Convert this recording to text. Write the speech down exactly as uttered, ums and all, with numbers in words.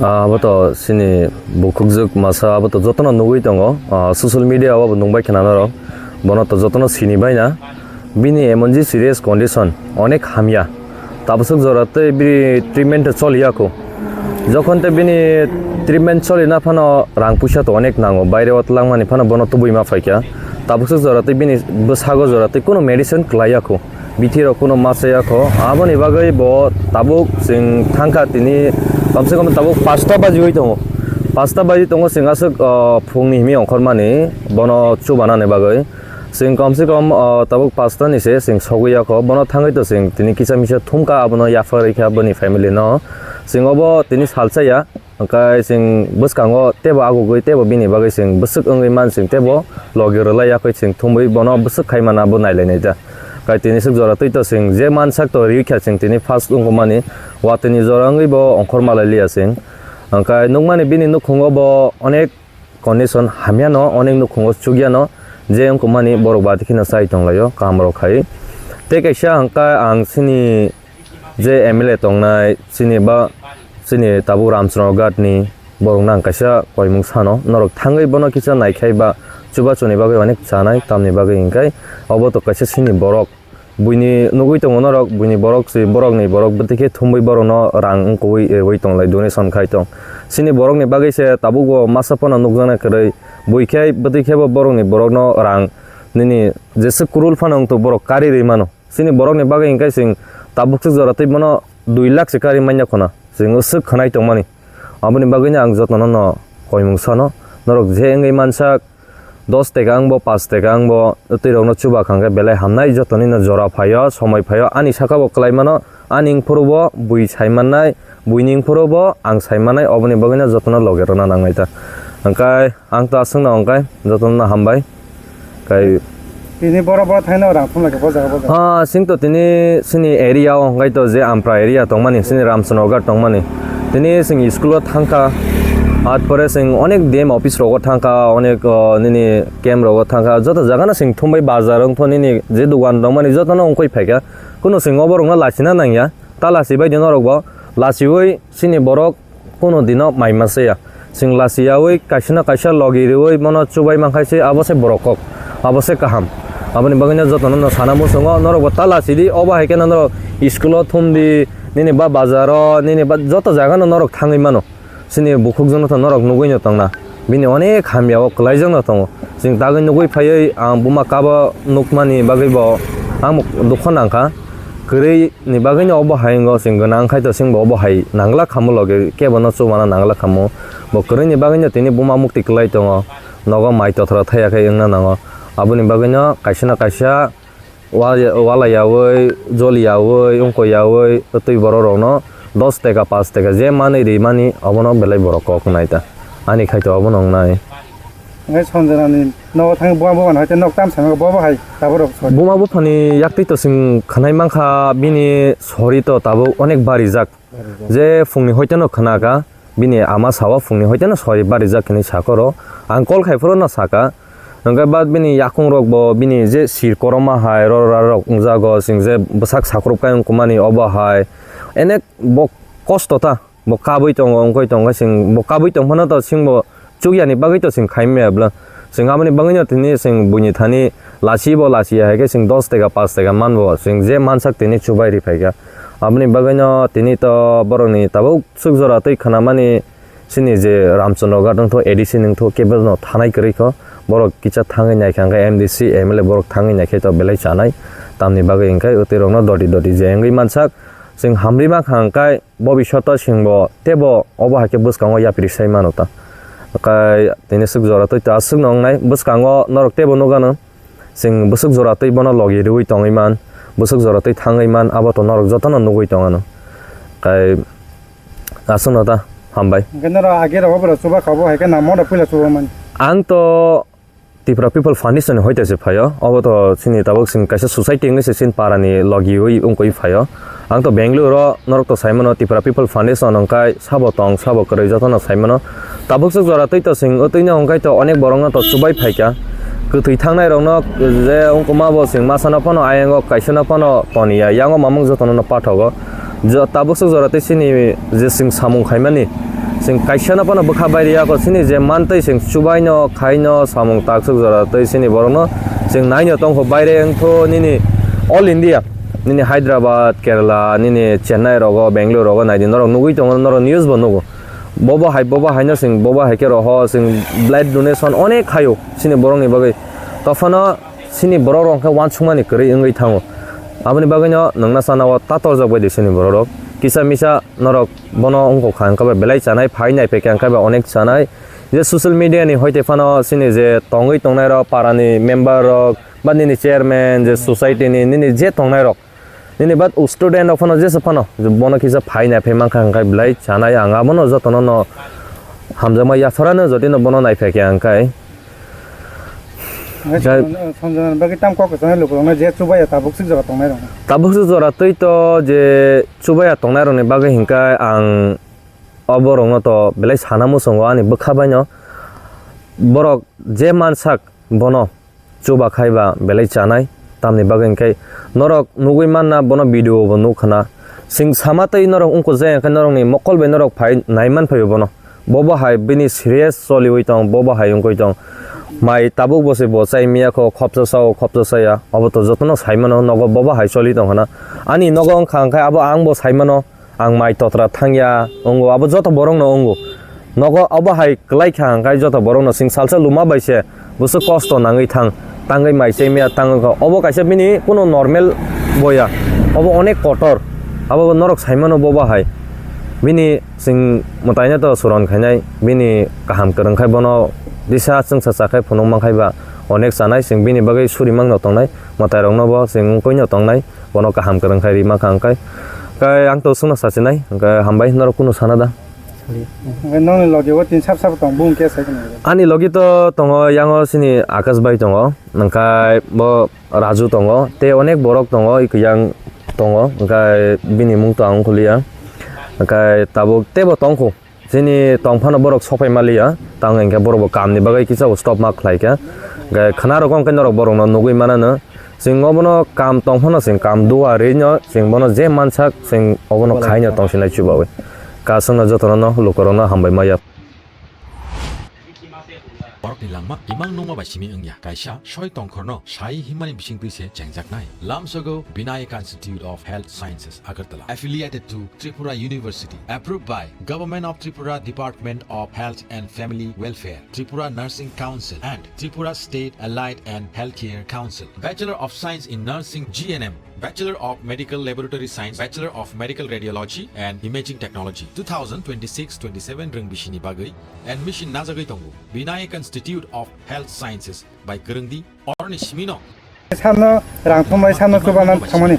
Ah, abo to chini bukhukjwk masa, abo to jotono nugwi tongo. Ah, social media o abo nungbai khna norok. Bono to jotono sini baina. Bini emon je serious condition, onek hamya. Tabaswk jora tei bini treatment choli ya kho. Jokhon tei bini treatment choli na phano rang puisa to onek nango. Baire o twlangmani phano bono tubui ma phaikha. Tabaswk jora tei bini bwsago jora tei kuno medicine kwlai ya kho. Bithi rok kuno ma chaya kho. Aboni bagwi bo tabuk chwng thangkha tini, komse kom tabuk pasta bajiwi tongo. Pasta baji tongo chwng aswk, ah, phungni himi ongkhormani bono chubanani bagwi. Chwng komse kom, ah, tabuk pasta ni se chwng sogwi ya kho. Bono thangwi to chwng tini kisa misa thumkha abono yapharwi kha boni family no. Chwng obo tini salsa ya. Hwnkhe chwng bwskango teibo agugwi teibo bini bagwi chwng bwswk wngwi man chwng teibo logi rwlai yakwi chwng thumwi bono bwswk khai mana bo nailainai da. Hwnkhe tini swk jora twi to chwng je mansak to riwi kha chwng tini first wngkukmani watwini jora wngwi bo ongkhor malai liya chwng. Hwnkhe nukmani bini nukhungo bo onek condition hamyano, onek nukhungo chukyano je wngkukmani borok bati kheno chai tonglaio kahamrok khai. Tei kaisa hwnkhe ang chini je M L A tongnai chini ba chini tabuk Ramchandra Ghat ni borok nang kaisa koimung sano norok thangwi bono kisa naikhai ba chubachu ni bagwi onek chanai tamni bagwi hwnkhe obo to kaisa chini borok buini nugwi tongo norok buini borok si borok ni borok bwtwi khe thumwi borok no rang wngkui rwi tonglai donation khai tong chini borok ni bagwi se tabuk bo masa phano nukjaknai kwrwi bui khe bwtwi khe bo borok ni borok no rang nini jesa kurul phano wngtong borok kari rwi mano. Chini borokni bagwi hwnkhe chwng tabuk swk jora twi bono dui lakh se kari manya khuna chwng swk khwnai tongmani. Aboni bagwino ang jotono no koimung sano, norok je wngwi mansak dos taka wngbo, paanch taka wngbo, twi rokno chuba kha hwnkhe belai hamnai, jotonino jora phaio, somoi phaio, ani saka bo kwlai mano, ani wngphuru bo bui sai mannai, buini wngphuru bo ang sai mannai, oboni bagwino jotono loge rwna nangnai ta. Hwnkhe Ang to aswkno hwnkhe jotono hambai. Kai Tini boro boro thaino rang thumlai khe bo jaga bo jaga. Ah, sing to tini sini area o hwnkhe to je Ampra area tongmani, sini Ramchandra Ghat tongmani. Tini sing school o thangkha, at pore sing onek D M office rogo thangkha, onek, oh, nini camp rogo thangkha, joto jaga no sing thumbai bazar wngtho nini je dogan tongmani jotono wngkoi phaikha. Kuno sing oborokno lachina nangya, ta lachibai di norokbo, lachiwi sini borok Kuno dino mai masa ya. Chwng lachiyaui kaisa na kaisa logi riui bono chubai mankha se abo se borok kok. Abo se kaham. Aboni bagwino jotono no sana muchungo norokbo ta lachidi obo hai khe no norok school o thumdi nini ba bazar o nini ba joto jaga no norok thangwi mano. Chini bukhuk jono to norok nugui no tongna. Bini onek hamya o kwlai jang no tongo. Chwng dagwi nugui phaiwi ang buma kabo nukmani bagwi bo ang dukho nangkha. Kwrwi ni bagwino obo hai wngkha, chwng gwnang khai to chwngbo obo hai nangla khamu logi kebo no chubana nangla khamu. Bo kwrwi ni bagwino tini buma mukti kwlai tongo, nogo mai tothra thaya khe wngna nango. Aboni bagwino kaisa na kaisa wa-, wala yaui, joli yaui, wngkoi yaui, twi borok rokno dos teka, paanch teka je manwi ri mani obono belai borok kok nai ta. Ani khai to obono wngnai. Hwnkhe Sanjana ni nogo thangwi buma buphano hai tei nok tam sano bo bo hai tabuk rok sori. Buma buphani yaktwi to chwng khwnai mankha, bini sori to tabuk onek barijak. Barijak. Je phungni hoi teno khwna kha, bini ama sao phungni hoi teno sori barijak hinwi sakha oro. Ang call khai phuru no sakha. Hwnkhe ba bini yakung rok bo bini je sir koroma hai ro ra rok wngjago, chwng je bwsak sakrup kai wngkukmani obo hai. Enek bo kosto ta. Bo kabui tongo, wngkoi tongo, chwng bo kabui tong phano to chwng bo chukya ni bagwi to chwng khai maya bwla. Chwng aboni bagwi no tini chwng buini thani lachi bo lachi ya hai khe chwng dos teka, paanch teka man bo chwng je mansak tini chubai ri phai kha. Aboni bagwi no tini to borok ni tabuk swk jora twi khwna mani chini je Ramchandra Ghat wngtho, A D C ni wngtho, kebo no thanai kwrwi kho. Borok kisa thangwi nai kha hwnkhe M D C, M L A borok thangwi nai khe to belai chanai. Tamni bagwi hwnkhe twi rok no doti doti je wngwi mansak. Chwng hamri ma kha hwnkhe Bobishoto chwngbo teibo obo hai khe bwskango yapri sai mano ta. Kai tini swk jora twi ta swk no wngnai bwskango norok teibo nukgano. Chwng bwswk jora twi bono logi rwui tongwi man, bwswk jora twi thangwi man, abo to norok jotono nugui tongano. Kai aswkno ta hambai. Hwnkhe norok age rogo borok chuba kha bo hai khe namo da puila chuba mani. Ang to Tipra People Foundation ni hoite se phaio. Obo to chini tabuk chini kaisa society wngwi se chini para ni logi ui wngkoi phaio. Ang to Bangalore o norok to sai mano Tipra People Foundation hwnkhe sabo tong sabo kwrwi jotono sai mano. Tabuk swk jora twi to chwng o twi no hwnkhe to onek borok no to chubai phai kha. Kwthwi thangnai rok no je wngkoma bo chwng masa no phano ayang o kaisa no phano toni ya, yang o mamung jotono no pathogo. Jo-, tabuk swk jora twi chini je chwng samung khai mani, Chwng kaisa no phano bwkha bai riyakho, chini je mantwi chwng chubaino khaino samung taksuk jora twi chini borokno chwng naino tongkho, baire wngtho nini all India, nini Hyderabad, Kerala, nini Chennai rogo, Bangalore rogo naidi norok nugwi tongo, norok news bo nugo. Bobo hai, bobo haino chwng, bobo hai khe roho chwng blood donation onek khaio chini borokni bagwi. Tophano chini borok rok khe uansukmani kwrwi wngwi thango. Aboni bagwino nwngna sana o tatorjak bai di chini borok rok. Kisa misa norok bono wngkha hwnkhe belai chanai, phai nai phaikha hwnkhe onek chanai. Je social media ni hoite phano chini je tongwi tongnai rok, para ni member rok, ba nini chairman, je society ni nini je tongnai rok, nini bat student rok phano jesa phano je bono kisa phai nai phai mankha hwnkhe belai chanai, ang abono jotono no hamjakma yapharano jotino bono nai phaikha hwnkhe. Jai- Sonjana bagwi tam kok kwchangni lukurokno je chubaya tabuk sik jora tongnai rokno. Tabuk sik jora twi to je chubaya tongnai rokni bagwi hwnkhe ang o borokno to belai sana muchungo ani bwkha baino. Borok je mansak bono chuba khai ba belai chanai, tamni bagwi hwnkhe norok nugwi manna bono video bo nukha na. Chwng sama tei norok wngkuk je hwnkhe norokni mokol bai norok phai nai man phai bono. Bobo hai bini serious choliwi tong, bobo hai wngwi tong. Mai tabuk bo se bo chai miya kho, khopsa sao, khopsa saya. Obo to jotono sai mano, nogo bobo hai choli tong khana. Ani nogo wngkha hwnkhe abo ang bo sai mano, ang mai totra thangya, wngo, abo joto borokno wngo. Nogo obo hai kwlai kha hwnkhe joto borokno chwng salsa luma bai se bwswk kosto nangwi thang, tangwi mai chai miya tangwi kha. Obo kaisa bini kuno normal boya, obo onek kotor. Abo norok sai mano bobo hai. Bini Chwng mwtaino to suron khainai, bini kaham kwrwng khai bono disa chwngsa cha khai phunuk man khai ba onek chanai, chwng bini bagwi suri mangno tongnai, mwtairokno bo chwng wngkoi no tongnai, bono kaham kwrwng khai rima kha hwnkhe. Hwnkhe ang to chwngno sachinai, hwnkhe hambai norok kunu sana da. Hwnkhe nokni logi o tin sab sabo tong, bung khe sai khna. Ani logi to tongo, yango chini Akash bai tongo, hwnkhe bo Raju tongo, tei onek borok tongo, yang tongo, hwnkhe bini mung to ang ongkhuliya. Hwnkhe tabuk teibo tongkhu. Chini tongphano borok sopai maliya, tang hwnkhe borok bo kamni bagwi kisa stop ma khlaikha. Hwnkhe khna rok hwnkhe norok borokno nugwi manano. Chwng obono kam tongphano chwng kam duarino chwng bono je mansak chwng obono khaino tongsinai chubawi. Kasungno jotono no lukurokno hambai maya. Borokni langma imang nungma bai simi wngya. Kaisa soi tongkhorno sai himani bisingtwi se chengjaknai. Lamsogo Vinayak Institute of Health Sciences, Agartala, affiliated to Tripura University, approved by Government of Tripura Department of Health and Family Welfare, Tripura Nursing Council and Tripura State Allied and Healthcare Council. Bachelor of Science in Nursing, G N M, Bachelor of Medical Laboratory Science, Bachelor of Medical Radiology and Imaging Technology, two thousand twenty-six twenty-seven rwng bisini bagwi admission najagwi tongo. Vinayak Institute of Health Sciences bai kwrwngdi oroni simino. Samno rang thumbai samno chubana thangmani.